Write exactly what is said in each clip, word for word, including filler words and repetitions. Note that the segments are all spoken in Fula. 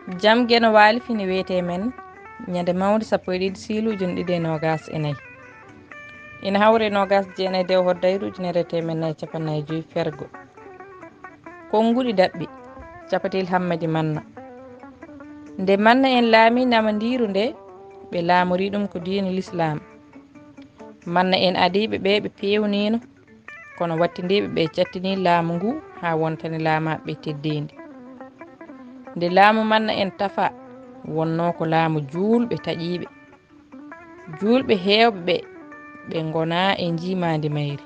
Jam Geno Waali fini wiyetee men ñande mawde sappo e ɗiɗi siilu ujunɗiɗi e noogas e nayi. Ina hawre noogas jeenayi dew hoddayru ujunere e teemed nayi capannay joyi fergo. Konnguɗi daɓɓi, capatil Hammadi Manna. Nde Manna en laami namandiiru nde, ɓe laamori ɗum ko diine Lislaam. Manna en adiiɓe ɓe ɓe peewniino, kono wattindiiɓe ɓe cattini laamu ngu haa wontani laamaaɓe ɓe teddeendi. Nde laamu Manna en tafa, wonnoo ko laamu juulɓe taƴiiɓe. Juulɓe heewɓe ɓe, ɓe ngonaa e njiimaandi mayri,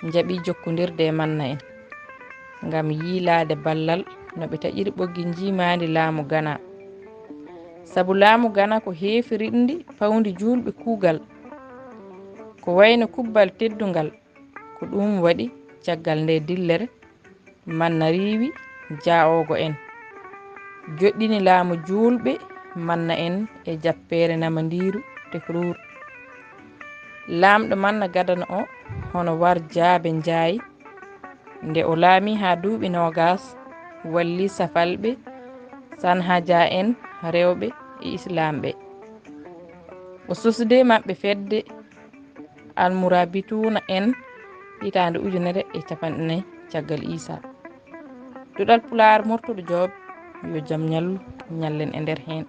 njaɓi jokkondirde e Manna en ngam yiilaade ballal no ɓe taƴiri ɓoggi njiimaandi laamu Gana. Sabu laamu Gana ko heefi riɗndi pawndi juulɓe kuugal, ko wayno kubbal teddungal. Ko ɗum waɗi caggal nde dillere Manna riiwi jaa'oogo en, joɗɗini laamu juulɓe Manna en e jappeere namandiiru Tekruur. Laamɗo Manna gadano o, hono War Jaabe Njaay, nde o laami haa duuɓi noogas, walli safalɓe, sanhaja en rewɓe e islaamɓe. O sosde maɓɓe fedde Almurabituuna en hitaande ujunere e capanɗe nayi caggal Iisaa. Duɗal Pulaar Murtuɗo Joob, yo jam ñallu ñallen e nder heen.